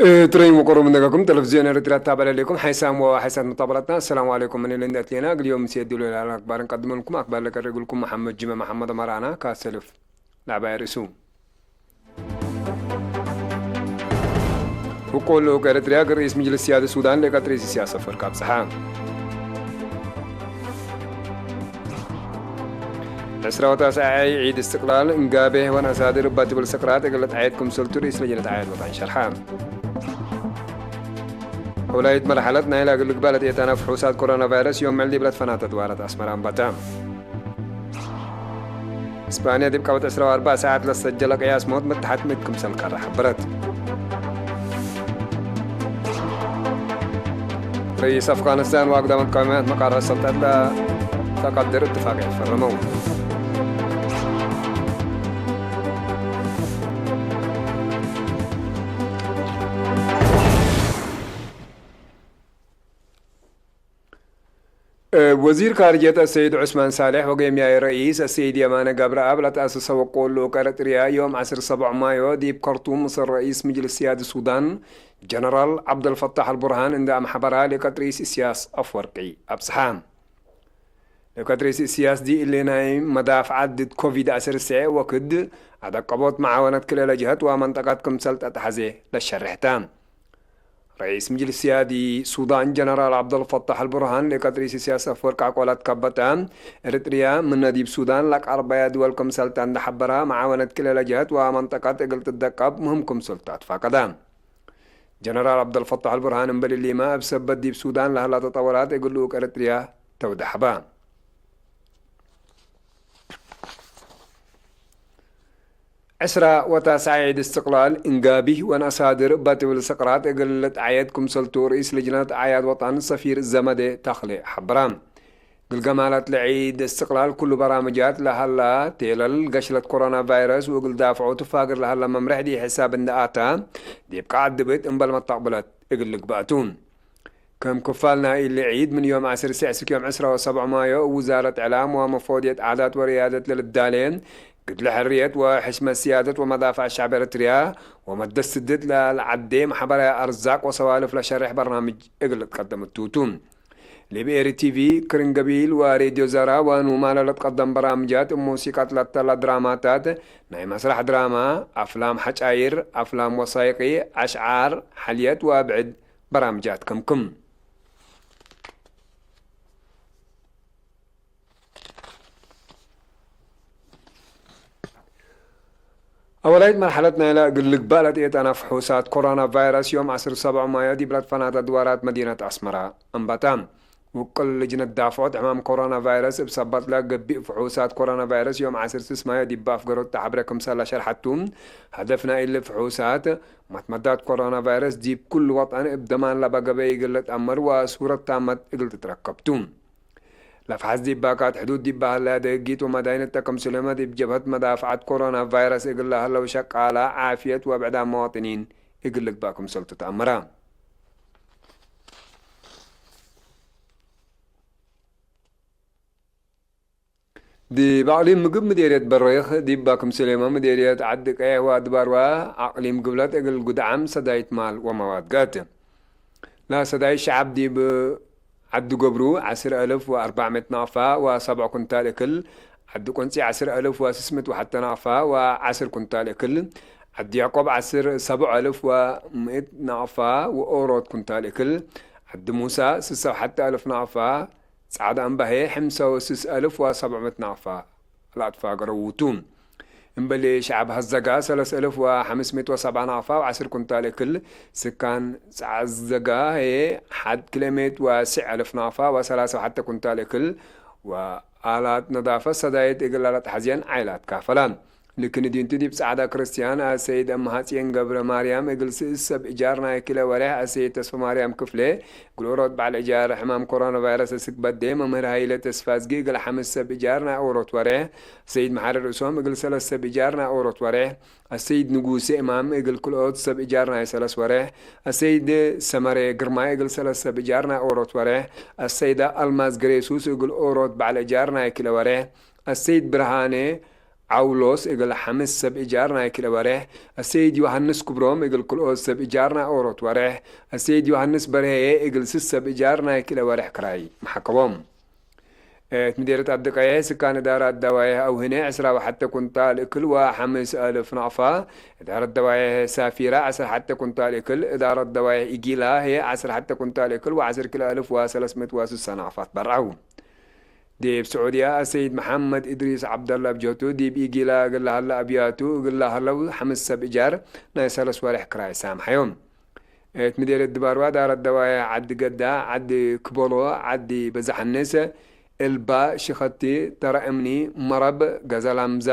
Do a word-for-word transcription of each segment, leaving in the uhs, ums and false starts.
እትረይም ወቀሩብ እንደገኩም ተለፍዝዮን ኤረትርያ ታበለ ሌኩም ሓይሳም ወሓይሳት መጣበላትና። አሰላሙ አለይኩም። ምን እሊ እንዴ አትሌና እግል ዮም ምስየድ ዲብሎ ለዐለ አክባር እንቀድመልኩም። አክባር ለቀርእ እግልኩም መሐመድ ጅመ መሐመድ አማር አና ካሰልፍ። ለዐባይ ርእሱ። ውቁል ልኡክ ኤረትርያ እግል ርኢስ ምጅልስ ስያድ ሱዳን ለኢቀት ርኢስ ኢሲያስ አፈወርቂ አብጽሐ። ዕስራ ወተስዐ ዒድ እስትቅላል እንጋቤህ ወነአሳድር እባ ትብል ሰቅራት እግል ለትዓየድ ክምሰልቱ ርኢስ ለጅነት ዓያድ ወጣን ሸርሐ። አውላይት መርሐለት ናይላ እግል ልግባእ ለትኤታና ፍሑሳት ኮሮና ቫይረስ ዮም ዕል ዲብ ለትፈናተ ድዋራት አስመረ አንበተ። እስጳንያ ዲብ ቀበት ዕስራ ወአርበዕ ሰዓት ለሰጀለ ቅያስ ሞት መትሐት ምእት ክምሰል ከረ ሐበረት። ርኢስ አፍጋኒስታን ወአግዳም ቀዋሚያት መቃርሀ ሰልጠት ለተቀድር እትፋቅየት ፈረመው። እብ ወዚር ካርጅየት አሰይድ ዑስማን ሳልሕ ወጌምያይ ረኢስ አሰይድ የማነ ገብረአብ ለተአሰሰ ወቁል ልኡክ ኤረትርያ ዮም ዐስር ሰብዕ ማዮ ዲብ ከርቱም ምስል ረኢስ ምጅልስ ስያድ ሱዳን ጀነራል ዐብደልፈታሕ አልቡርሃን እንዴ አምሐበራ ልእከት ርኢስ እስያስ አፍወርቂ አብጽሐ። ልእከት ርኢስ እስያስ ዲእሊ ናይ መዳፍዐት ድድ ኮቪድ ዐስር ሰዕ ወክድ አደቀቦት መዓወነት ክልኤ ለጀሀት ወመንጠቀት ክምሰል ተትሐዜ ለሸርሕ ተ። ረኢስ ምጅልስ ስያዲ ሱዳን ጀነራል ዐብደልፈታሕ አልቡርሃን ልእከት ርኢስ እስያስ አፍወርቂ አቆላት ከበተ፣ ኤረትርያ ምነ ዲብ ሱዳን ለቀርበየ ድወል ክምሰልተ እንዴ ሐበረ፣ መዓወነት ክልኤ ለጀሀት ወመንጠቀት እግል ትደቀብ ምህም ክምሰልቱ አትፋቀደ። ጀነራል ዐብደልፈታሕ አልቡርሃን እምበል እሊመ፣ እብ ሰበት ዲብ ሱዳን ለሀላ ተጠወራት እግል ልኡክ ኤረትርያ ተውደሐበ። ዕስራ ወተስዐ ዒድ እስትቅላል እንጋቢህ ወነአሳድር እባ ትብል ሰቅራት እግል ልትዓየድ ክምሰልቱ ርኢስ ልጅነት አዕያድ ወጠን ሰፊር ዘመዴ ተክሌ ሐበረ። ግልገማላት ለዒድ እስትቅላል ኩሉ በራምጃት ለሀላ ቴለል ገሽለት ኮሮና ቫይረስ ወእግል ዳፍዖ ትፋግር ለሀላ መምርሕ ዲብ ሕሳብ እንዴ አተ፣ ዲብ ቃዕድ ድብት እምበል መተቅብለት እግል ልግበእ ቱ። ክም ክፋል ናይ እሊ ዒድ፣ ምን ዮም ዐስር ሰዕ እስክ ዮም ዕስራ ወሰብዕ ማዮ፣ እብ ውዛረት እዕላም ወመፎድየት ዓዳት ወርያደት ለልዳሌ፣ ግድለ ሕርየት ወሕሽመት ስያደት ወመዳፍዐት ሸዕብ ኤረትርያ፣ ወመደት ስድት ለልዓዴ መሕበራይ አርዛቅ ወሰዋልፍ ለሸሬሕ በርናምጅ እግል ልትቀደም እቱ ቱ። ዲብ ኤሪ ቲቪ፣ ክርን ገቢል ወሬድዮ ዘራ ወኑማለ ለትቀደም በራምጃት፣ እብ ሙሲቀት ለተላ ድራማታት፣ ናይ መስራሕ ድራማ፣ አፍላም ሐጫይር፣ አፍላም ወሳይቂ፣ አሽዓር፣ ሐልየት ወብዕድ በራምጃት ክምክም። አወላይት መርሐለት ናይላ እግል ልግባእ ለትኤጠነ ፍሑሳት ኮሮና ቫይረስ ዮም ዐስር ሰብዕ ማዮ ዲብ ለትፈናተ ድዋራት መዲነት አስመረ አንበተ። ውቅል ልጅነት ዳፍዖት ሕማም ኮሮና ቫይረስ እብ ሰበትለ፣ ገቢእ ፍሑሳት ኮሮና ቫይረስ ዮም ዐስር ስስ ማዮ ዲብ አፍገሮት ተሐብረ ክምሰል ለሸርሐቱ፣ ሀደፍ ናይ እሊ ፍሑሳት፣ መትመዳት ኮሮና ቫይረስ ዲብ ኩሉ ወጠን እብ ደማን ለበ ገበይ እግል ልትአመር ወሱረት ታመት እግል ትትረከብ ቱ። ለፍሐዝ ዲብ ባካት ሕዱድ ዲብ በሀለ፣ ደህጊት ወመዳይነት ተከምስልመ ዲብ ጀብሀት መዳፍዐት ኮሮና ቫይረስ እግል ለሀለው ሸቃላ ዓፍየት ወብዕዳም መዋጥኒን እግል ልግባእ ክምሰልቱ ተአመረ። ዲብ አቅሊም ምግብ ምዴርየት በሬክ፣ ዲብ ባክም ስሌማ ምዴርየት ዐዲ ቀየሕ ወአድባርዋ አቅሊም ግብለት እግል ጉድዓም ሰዳይት ማል ወመዋድ ገአት። ለሰዳይት ሸዐብ ዲብ ዐዲ ገብሩ ዐስር አልፍ ወአርበዕ ምእት ናቅፋ ወሰብዕ ኩንታል እክል፣ ዐዲ ቁንጺ ዐስር አልፍ ወስስ ምእት ወሐተ ናቅፋ ወዐስር ኩንታል እክል፣ ዐዲ ያዕቆብ ዐስር ሰብዕ አልፍ ወምእት ናቅፋ ወኦሮት ኩንታል እክል፣ ዐዲ ሙሳ ስሰ ወሐተ አልፍ ናቅፋ፣ ጸዕዳ እምባሄ፣ ሕምሰ ወስስ አልፍ ወሰብዕ ምእት ናቅፋ ለአትፋገረው ቱ። እምበሌ ሸዐብ ሐዘጋ ሰለስ አልፍ ወሐምስ ምእት ወሰብዓ ናቅፋ ወዐስር ኩንታል እክል፣ ስካን ጸዕዘጋ ህዬ ሐድ ክልኤ ምእት ወስዕ አልፍ ናቅፋ ወሰላሰ ወሐተ ኩንታል እክል፣ ወአላት ነዳፈት ሰዳይት እግል ለለትሐዝየን ዓይላት ካፈላ። ልክን እዲንቱ ዲብ ጸዕዳ ክርስትያን አሰይድ አመሃጽየን ገብረ ማርያም እግል ስእስ ሰብ እጃር ናይ ክልኤ ወሬሕ፣ አሰይድ ተስፈ ማርያም ክፍሌ እግል ኦሮት በዐል እጃር ሕማም ኮሮና ቫይረስ እስክ በዴ፣ መምህር ሀይለ ተስፋዝጊ እግል ሐምስ ሰብ እጃር ናይ ኦሮት ወሬሕ፣ አሰይድ መሐሪ ርእሶም እግል ሰለስ ሰብ እጃር ናይ ኦሮት ወሬሕ፣ አሰይድ ንጉሴ እማም እግል ክልኦት ሰብ እጃር ናይ ሰለስ ወሬሕ፣ አሰይድ ሰመሬ ግርማይ እግል ሰለስ ሰብ እጃር ናይ ኦሮት ወሬሕ፣ አሰይዳ አልማዝ ግሬሱስ እግል ኦሮት በዐል እጃር ናይ ክልኤ ወሬሕ፣ አሰይድ ብርሃኔ ዐውሎስ እግል ሐምስ ሰብ እጃር ናይ ክልኤ ወሬሕ፣ አሰይድ ዮሐንስ ክብሮም እግል ክልኦት ሰብ እጃር ናይ ኦሮት ወሬሕ፣ አሰይድ ዮሐንስ በርሄ እግል ስስ ሰብ እጃር ናይ ክልኤ ወሬሕ ክራይ መሓከቦም። እት ምዴርየት አድቀይሕ ስካን እዳራት ደዋይሕ አውህነ ዕስራ ወሐተ ኩንታል እክል ወሐምስ አልፍ ናቅፋ፣ እዳረት ደዋይሕ ሳፊራ ዐስር ሐተ ኩንታል እክል፣ እዳረት ደዋይሕ ኢጊላ ህዬ ዐስር ሐተ ኩንታል እክል ወዐስር ክልኤ አልፍ ወሰለስ ምእት ወስሳ ናቅፋ ትበርዐው። ዲብ ስዑድያ አሰይድ መሐመድ እድሪስ ዐብደላ እብ ጀቱ፣ ዲብ ኢጊላ እግል ለሀለ አብያቱ እግል ለሀለው ሐምስ ሰብ እጃር ናይ ሰለስ ወሬሕ ክራይ ሳምሐዮም። እት ምዴርየት ድባርዋ ዳረት ደዋይሕ ዐዲ ገዳ፣ ዐዲ ክቦሎ፣ ዐዲ በዛሕንስ፣ እልባ፣ ሽኸቲ፣ ተረ እምኒ፣ መረብ፣ ገዘላምዛ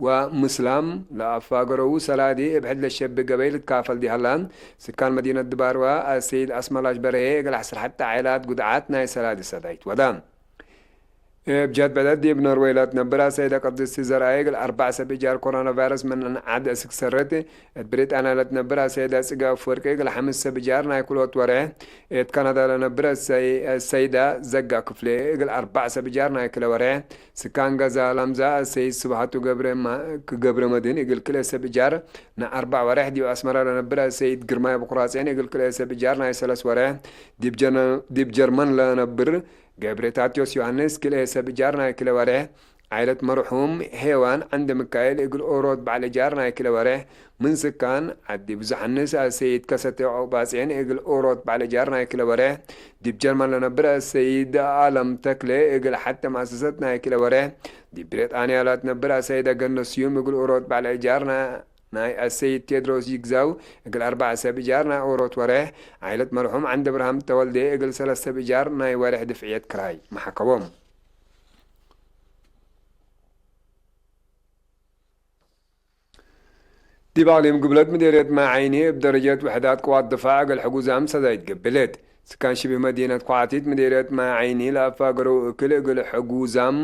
ወምስላም ለአፋገረዉ ሰላዲ እብ ሕድ ለሸቢ ገበይ ልትካፈል ዲሀላ፣ ስካን መዲነት ድባርዋ አሰይድ አስመላሽ በርሄ እግል ዐስር ሐተ ዓይላት ጉድዓት ናይ ሰላዲ ሰዳይት ወዳ። እብ ጀህት ብዕደት ዲብ ኖርወይ ለትነብር አሰይደ ቅድስቲ ዘርአይ እግል አርበዕ ሰብ እጃር ኮሮና ቫይረስ ምን ዐድ እስክ ሰረት፣ እት ብሪጣንያ ለትነብር አሰይደ ጽጌ አፍወርቂ እግል ሐምስ ሰብ እጃር ናይ ክልኦት ወሬሕ፣ እት ካናዳ ለነብር አሰይ-፣ አሰይዳ ዘጋ ክፍሌ እግል አርበዕ ሰብ እጃር ናይ ክልኤ ወሬሕ፣ ስካን ገዛ ላምዛ አሰይድ ስብሐቱ ገብረ ማ-፣ ገብረ መድህን እግል ክልኤ ሰብ እጃር ናይ አርበዕ ወሬሕ፣ ዲብ አስመራ ለነብር አሰይድ ግርማይ ብኩራጼን እግል ክልኤ ሰብ እጃር ናይ ሰለስ ወሬሕ፣ ዲብ ጀነ-፣ ዲብ ጀርመን ለነብር ገብሬታትዮስ ዮሐንስ ክልኤ ሰብ እጃር ናይ ክልኤ ወሬሕ፣ ዓይለት መርሑም ሔዋን ዐንደ ምካኤል እግል ኦሮት በዐል እጃር ናይ ክልኤ ወሬሕ፣ ምን ስካን ዐዲ ብዙሐንስ አሰይድ ከሰቴ ዑቅባጼን እግል ኦሮት በዐል እጃር ናይ ክልኤ ወሬሕ፣ ዲብ ጀርመን ለነብር አሰይድ አለም ተክሌ እግል ሐቴ መአሰሰት ናይ ክልኤ ወሬሕ፣ ዲብ ብሪጣንያ ለትነብር አሰይደ ገነት ስዩም እግል ኦሮት በዐል እጃር ና-፣ ናይ አሰይድ ቴድሮስ ይግዛው እግል አርበዕ ሰብ እጃር ናይ ኦሮት ወሬሕ፣ ዓይለት መርሑም ዐንደ ብርሃም ተወልዴ እግል ሰለስ ሰብ እጃር ናይ ወሬሕ ድፍዕየት ክራይ መሓከቦም። ዲብ አቅሊም ግብለት ምዴርየት ማይ ዓይኒ እብ ደረጀት ውሕዳት ቅዋት ድፋዕ እግል ሕጉዛም ሰዳይት ገብለት። ስካን ሽብህ መዲነት ኳዕቲት ምዴርየት ማይ ዓይኒ ለአፋገረው እክል እግል ሕጉዛም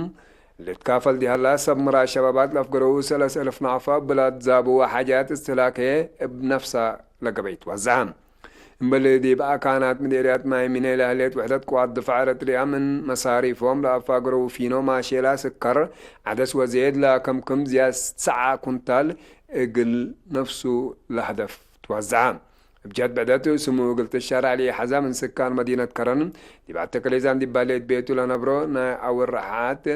ልትካፈል ዲሀላ ሰብ ምራድ ሸባባት ለአፍገረው ሰለስ እልፍ ናቅፋ ብላድ ዛቡ ወሓጃት እስትህላክ እብ ነፍሳ ለገበይት ወዘዐ። እምበል ዲብ አካናት ምዴርያት ማይ ሚነ ለህሌት ውሕደት ቅዋት ድፋዕ ኤረትርያ ምን መሳሪፎም ለአፋግረው ፊኖ ማሼላ ስከር ዐደስ ወዜድ ለከምክም ዝያድ ሰዓ ኩንታል እግል ነፍሱ ለሀደፍ ትወዘዐ። እብ ጀህት ብዕደት ስሙ እግል ትሸረዕ ለኢሐዛ ምን ስካን መዲነት ከረን ዲብ አተክሌዛን ዲብ ባሌት ቤቱ ለነብሮ ናይ አውርሓት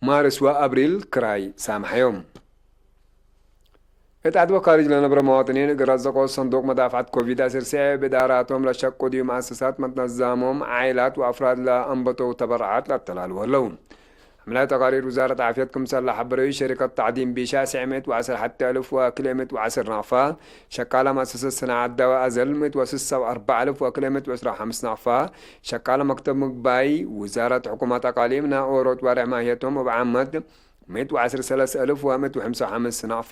ማርስ ወአብሪል ክራይ ሳምሐዮም። እት ዐድ ወካርጅ ለነብረ መዋጥኒን እግል ረዘቆ ሰንዱቅ መዳፍዐት ኮቪድ ዐስር ስዕ እብ እዳራቶም ለሸቁ ዲብ መአሰሳት መትነዛሞም፣ ዓኢላት ወአፍራድ ለአንበተው ተበረዓት ለአተላልው ህለው። ሕምላይ ተቃሪር ውዛረት ዓፍየት ክምሰል ለሐበረዩ፣ ሸሪከት ተዕዲን ቢሻ ስዕ ምእት ወዐስር ሐቴ አልፍ ወክልኤ ምእት ወዐስር ናቅፋ፣ ሸቃላ መአሰሰት ሰናዐት ደዋእ አዘል ምእት ወስሳ ወአርበዕ አልፍ ወክልኤ ምእት ወዕስራ ወሐምስ ናቅፋ፣ ሸቃለ መክተብ ምግባይ ውዛረት ሕኩመት አቃሊም ናይ ኦሮት ዋሬሕ ማህየቶም እብ ዓመት ምእት ወዐስር ሰለስ አልፍ ወምእት ወሐምሳ ወሐምስ ናቅፋ፣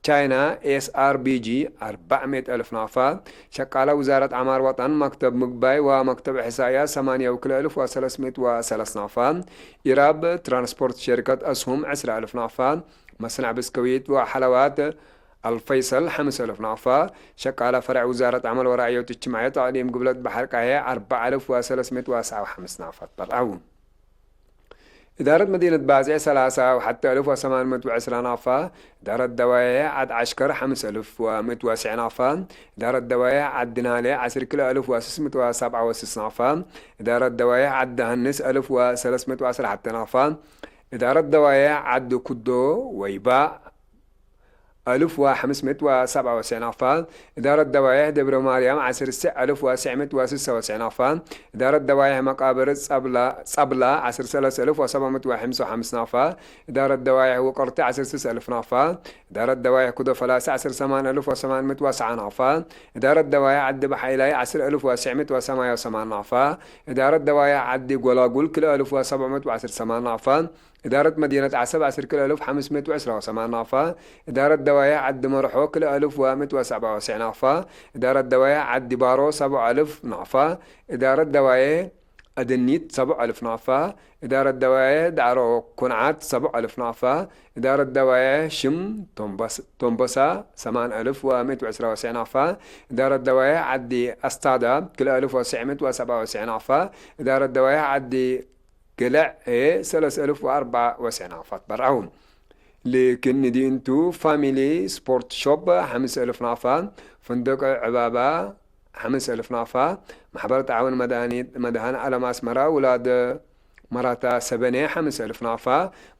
ቻይና ኤስ አር ቢ ጂ አርበዕ ምእት አልፍ ናቅፋ፣ ሸቃለ ውዛረት ዐማር ወጠን መክተብ ምግባይ ወመክተብ እሕሳእያ ሰማንያ ወክልኤ አልፍ ወሰለስ ምእት ወሰለስ ናቅፋ፣ ኢራብ ትራንስፖርት ሸሪከት አስሁም ዕስራ አልፍ ናቅፋ፣ መስነዕ ብስከዊት ወሐለዋት አልፈይሰል ሐምስ አልፍ ናቅፋ፣ ሸቃለ ፈረዕ ውዛረት ዐመል ወራዕዮት እጅትማዕየት አቅሊም ግብለት በሐር ቃሄ አርበዕ አልፍ ወሰለስ ምእት ወሰዓ ወሐምስ ናቅፋ ትበርዐው። እዳረት መዲነት ባጽዕ ሰላሳ ወሐቴ አልፍ ወሰማን ምእት ወዕስራ ናቅፋ፣ እዳረት ደዋዬሕ ዐድ ዐሽከር ሐምስ አልፍ ወምእት ወስዕ ናቅፋ፣ እዳረት ደዋዬሕ ዐድ ድናሌ ዐስር ክልኤ አልፍ ወስስ ምእት ወሰብዓ ወስስ ናቅፋ፣ እዳረት ደዋዬሕ ዐድ ደሀንስ አልፍ ወሰለስ ምእት ወዐስር ሐቴ ናቅፋ፣ እዳረት ደዋዬሕ ዐድ ኩዶ ወይባእ አልፍ ወሐምስ ምእት ወሰብዓ ወስዕ ናቅፋ፣ እዳረት ደዋዬሕ ደብረ ማርያም ዐስር ስዕ አልፍ ወስዕ ምእት ወስሳ ወስዕ ናቅፋ፣ እዳረት ደዋዬሕ መቃብር ጸብላ፣ ጸብላ ዐስር ሰለስ አልፍ ወሰብዓ ምእት ወሐምሳ ወሐምስ ናቅፋ፣ እዳረት ደዋዬሕ ውቅርቲ ዐስር ስስ አልፍ ናቅፋ፣ እዳረት ደዋዬሕ ኩዶ ፈላሲ ዐስር ሰማን አልፍ ወሰማን ምእት ወሰዓ ናቅፋ፣ እዳረት ደዋዬሕ ዐዲ በሓይላይ ዐስር አልፍ ወስዕ ምእት ወሰማንያ ወሰማን ናቅፋ፣ እዳረት ደዋዬሕ ዐዲ ጎላጉል ክልኤ አልፍ ወሰብዕ ምእት ወዐስር ሰማን ናቅፋ፣ እዳረት መዲነት ዐሰብ ዐስር ክልኤ አልፍ ሐምስ ምእት ወዕስራ ወሰማን ናቅፋ፣ እዳረት ደዋዬሕ ዐዲ መርሖ ክልኤ አልፍ ወምእት ወሰብዓ ወስዕ ናቅፋ፣ እዳረት ደዋዬሕ ዐዲ ባሮ ሰብዕ አልፍ ናቅፋ፣ እዳረት ደዋዬሕ አድኒት ሰብዕ አልፍ ናቅፋ፣ እዳረት ደዋዬሕ ዳዕሮ ኩንዓት ሰብዕ አልፍ ናቅፋ፣ እዳረት ደዋዬሕ ሽም ቶምበስ-፣ ቶምበሳ ሰማን አልፍ ወምእት ወዕስራ ወስዕ ናቅፋ፣ እዳረት ደዋዬሕ ዐዲ አስታዳ ክልኤ አልፍ ወስዕ ምእት ወሰብዓ ወስዕ ናቅፋ፣ እዳረት ደዋዬሕ ዐዲ ገለዕ ሰለስ እልፍ ወአርበዕ ወስዕ ናቅፋ ትበርዐው። ልክን ንዲ እንቱ ፋሚሊ ስፖርት ሾፕ ሐምስ እልፍ ናቅፋ፣ ፍንድቅ ዕባባ ሐምስ እልፍ ናቅፋ፣ ማሕበር ተዓውን መድሃኒት መድሃን ዓለም አስመራ ውላድ መራታ ሰበኔ ሐምስ እልፍ ናቅፋ፣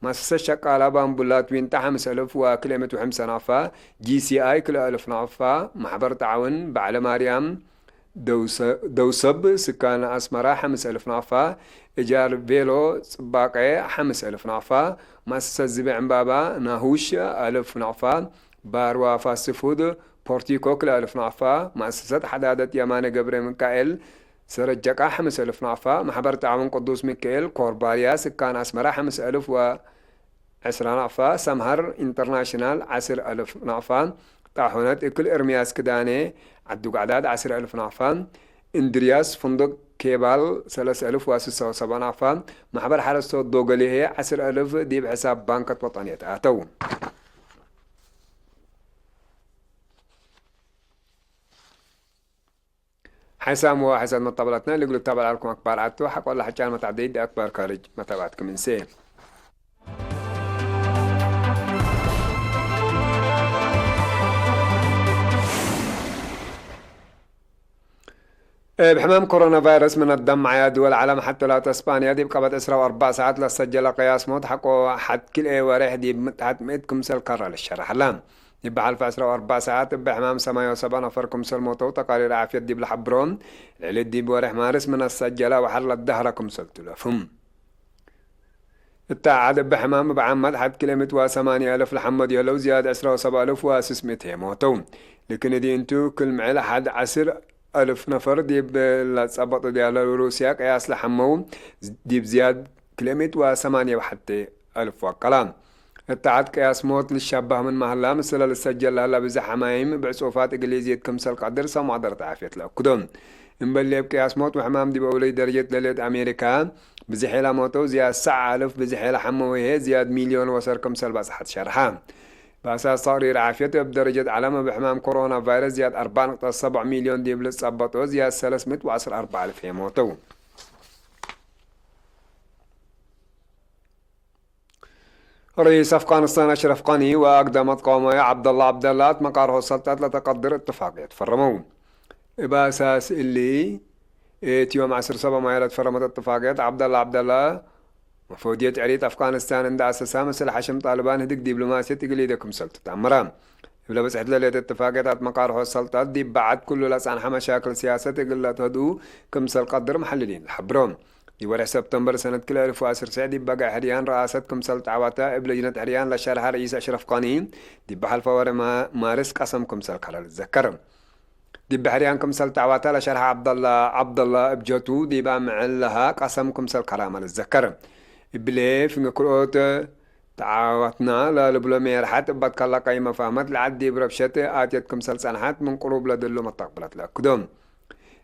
መአሰሰት ሸቃላ ባምቡላት ዊንጣ ሐምስ እልፍ ወክልኤ ምእት ወሐምሳ ናቅፋ፣ ጂ ሲ አይ ክልኤ እልፍ ናቅፋ፣ ማሕበር ተዓውን በዕለ ማርያም ደውሰ-፣ ደውሰብ ስካን አስመራ ሐምስ እልፍ ናቅፋ፣ እጃር ቬሎ ጽባቄ ሐምስ እልፍ ናቅፋ፣ መአሰሰት ዝቤ ዕምባባ ናሁሽ አልፍ ናቅፋ፣ ባርዋ ፋስት ፉድ ፖርቲኮ ክልኤ እልፍ ናቅፋ፣ መአሰሰት ሐዳደት የማነ ገብረ ሚካኤል ሰረጀቃ ሐምስ እልፍ ናቅፋ፣ ማሕበር ተዓውን ቅዱስ ሚካኤል ኮርባርያ ስካን አስመራ ሐምስ እልፍ ወ ዕስራ ናቅፋ፣ ሰምሃር ኢንተርናሽናል ዐስር እልፍ ናቅፋ፣ ጣሑነት እክል እርምያስ ክዳኔ ዐዲ ጓዕዳድ ዐስር እልፍ ናቅፋ፣ እንድርያስ ፍንዱቅ ኬባል ሰለስ እልፍ ወስሳ ወሰባ ናቅፋ፣ ማሕበር ሐረስቶት ዶገሌሄ ዐስር እልፍ ዲብ ሕሳብ ባንከት ወጠንየት አተው። ሐይሳም ወሐይሳት መጣበላትና ልግሉ ታበል አልኩም አክባር አቶ ሐቆላ ሐጫን መታዕደይድ አክባር ካርጅ መታባትኩም እንሴ። እብ ሕማም ኮሮና ቫይረስ ምነ ደማዕያ ድወል ዓለም ሐተ ላተ እስጳንያ ዲብ ቀበት ዕስራ ወአርበዕ ሰዓት ለሰጀለ ቅያስ ሞት ሐቆ ሐድ ክልኤ ወሬሕ ዲብ ምትሐት ምእት ክምሰል ከረ ልሸረሕ ሀላ። ዲብ ሐልፈ ዕስራ ወአርበዕ ሰዓት እብ ሕማም ሰማንያ ወሰብዓ ነፈር ክምሰል ሞተው ተቃሪር ዓፍየት ዲብ ለሐብሮ፣ ልዕሊ ዲብ ወሬሕ ማርስ ምን አሰጀለ ወሐር ለደህረ ክምሰል ቱ ለፍሁም። እተ ዐድ እብ ሕማም እብ ዓመት ሐድ ክልኤ ምእት ወሰማንያ አልፍ ለሐመዱ ህለው፣ ዝያድ ዕስራ ወሰብዓ አልፍ ወስስ ምእት ህዬ ሞተው። ልክን እዲ እንቱ፣ ክል ምዕል ሐድ ዐስር አልፍ ነፈር ዲብ ለጸበጡ ዲያለ ሩስያ ቅያስ ለሐመው፣ ዲብ ዝያድ ክልኤ ምእት ወሰማንያ ወሐቴ አልፍ ወቀላ። እተ ዐድ ቅያስ ሞት ልሻባህ ምንመ ሀላ፣ ምስለ ልሰጀል ለሀላ ብዘሕ ሐማይም ብዕጹፋት እግል ኢዜድ ክምሰል ቀድር ሰሙዕ አደረት ዓፍየት ለአክዶ። እምበል ሌብ ቅያስ ሞት ወሕማም ዲብ አውለይ ደረጀት ለሌት አሜሪካ፣ ብዝሔ ለሞተው ዝያድ ሰዕ አልፍ፣ ብዝሔ ለሐመው ህዬ ዝያድ ሚልዮን ወሰር ክምሰል በጽሐት ሸርሐ። በአሳስ ተቅሪር ዓፍየት እብ ደረጀት ዐለም እብ ሕማም ኮሮና ቫይረስ ዝያድ አርበዕ ነጥብ ሰብዕ ሚልዮን ዲብ ልጸበጦ ዝያድ ሰለስ ምእት ወዐስር አርበዕ አልፍ ህዬ ሞተው። ርኢስ አፍጋኒስታን አሽረፍ ቀኒ ወአግዳም አትቃውማዩ ዐብደላ ዐብደላ እት መቃርሆ ሰልጠት ለተቀድር እትፋቅየት ፈረመው። እብ አሳስ እሊ፣ እት ዮም ዐስር ሰበ ማይ ለትፈረመት እትፋቅየት ዐብደላ ዐብደላ መፈውድየት ዕሪት አፍጋኒስታን እንደ አሰሳ፣ ምስል ሐሽም ጣልባን ህድግ ዲብሎማስየት እግል ኢደ ክምሰል ትትአመረ። እብ ለበጽሐት ለሌት እትፋቅየት አትመቃርሖ ሰልጠት፣ ዲብ በዐድ ክሉ ለጸንሐ መሻክል ሲያሰት እግል ለትሀድኡ ክምሰል ቀድር መሐልሊን ለሐብሮ። ዲብ ወሬሕ ሰብተምበር ሰነት ክልኤ አልፍ ወዐስር ዲብ በገዕ ሕርያን ረአሰት ክምሰል ተዐወተ እብ ለጅነት ሕርያን ለሸርሐ ረኢስ አሽረፍ ቀኒ፣ ዲብ ሐልፈ ወሬሕ ማ-፣ ማርስ ቀሰም ክምሰል ከረ ልትዘከር። ዲብ ሕርያን ክምሰል ተዐወተ ለሸርሐ ዐብደላ ዐብደላ እብ ጀቱ፣ ዲብ አምዕል ለሀ ቀሰም ክምሰል ከራመ ልትዘከር። እብሌ ፍንጌ ክልኦት ተዓወትና ለልብሎ ሜርሐት እበ ትከለቀ ኢመፋህመት ለዐድ ዲብ ረብሸት አትየት ክምሰል ጸንሐት ምን ቅሩብ ለድሉ መስተቅብለት ለአክዶ።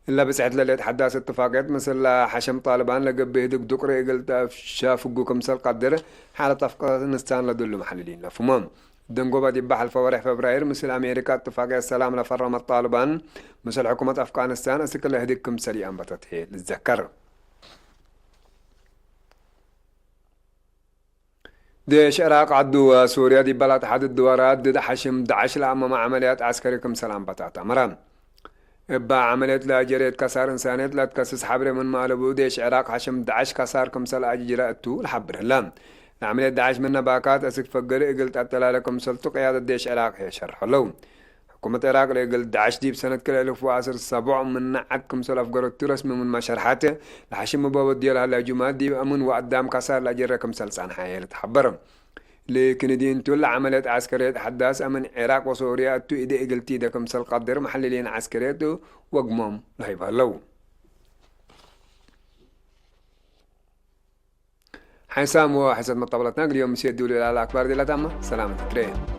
እለ ብጽሕት ለሌት ሐዳስ እትፋቅየት ምስል ለሐሽም ጣልባን ለገብእ ህድግ ዱቅሪ እግል ተሻፍጉ ክምሰል ቀድር ሓለት አፍጋኒስታን ለድሉ መሐልሊን ለፍሞ። ደንጎበ ዲበ ሐልፈ ወሬሕ ፈብራይር ምስል አሜሪካ እትፋቅየት ሰላም ለፈረመት ጣልባን ምስል ሕኩመት አፍጋኒስታን እስክ ለህድግ ክምሰል ኢአንበተት ህዬ ልትዘከር። ዴሽ ዕራቅ ዐዱ ወሱርያ ዲበ ለአትሐድድ ወራት ድድ ሐሽም ዳዕሽ ለአመመ ዐመልያት ዐስከሪ ክምሰል አንበታት አመረ። እበ ዐመልየት ለአጀሬት ከሳር እንሳንየት ለትከስስ ሐብሬ ምንመ አለቡ፣ ዴሽ ዕራቅ ሐሽም ዳዕሽ ከሳር ክምሰል አጅረ እቱ ለሐብር ህለ። ለዐመልየት ዳዕሽ ምነ ባካት እስክ ፈግር እግል ተአተላለ ክምሰልቱ ቅያደት ዴሽ ዕራቅ ህዬ ሸርሐ ዐለው። ሕኩመት ዕራቅ ለእግል ዳዕሽ ዲብ ሰነት ክልኤ እልፍ ወዐስር ሰቦዕ ምነ ዐድ ክምሰል አፍገረቱ ረስሚ ምንመ ሸርሐት፣ ለሐሽም እበ ወድዮ ለሀለ ህጁማት ዲብ አምን ወአዳም ከሳር ለአጀረ ክምሰል ጸንሐ ህዬ ልትሐበር። ልክን እዲ እንቱ ለዐመልየት ዐስከርየት ሐዳስ አምን ዕራቅ ወሶርያ እቱ እዴ እግል ቲደ ክምሰል ቀድር መሐልሊን ዐስከርየት ወግሞም ለሀይብ ሀለው። ሓይሳም ወሕሰት መጣበላትና እግል ዮም ምስየት ዱል ለዐለ አክባር ዲላታማ ሰላመት ትትረኤ።